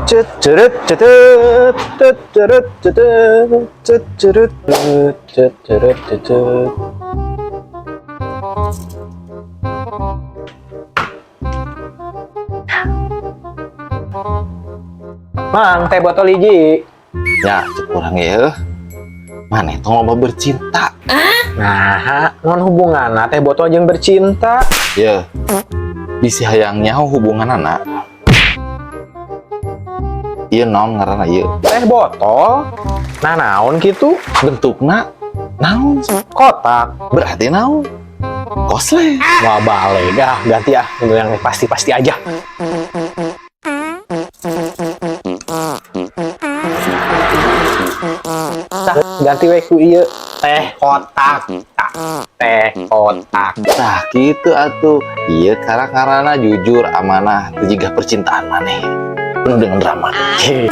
Cet cet cet cet cet cet cet cet cet. Mang, teh botol hiji. Ya, cek urang ya. Maneh tong loba bercinta. Nah, naon hubunganna teh botol jeung bercinta? Ya. Bisi hayang nyaho hubunganana. Ieu naon ngaranna ieu? Teh botol. Nah, naon gitu? Bentukna naon? Kotak. Berarti naon? Koslet. Wah, balik ah, ganti ah, untuk yang pasti-pasti aja. Tah, ganti we ku ieu teh kotak. Tah, teh kotak. Tah, gitu atuh. Ieu karena ngaranna jujur, amanah, teu jiga percintaan maneh. Penuh dengan drama. Heh.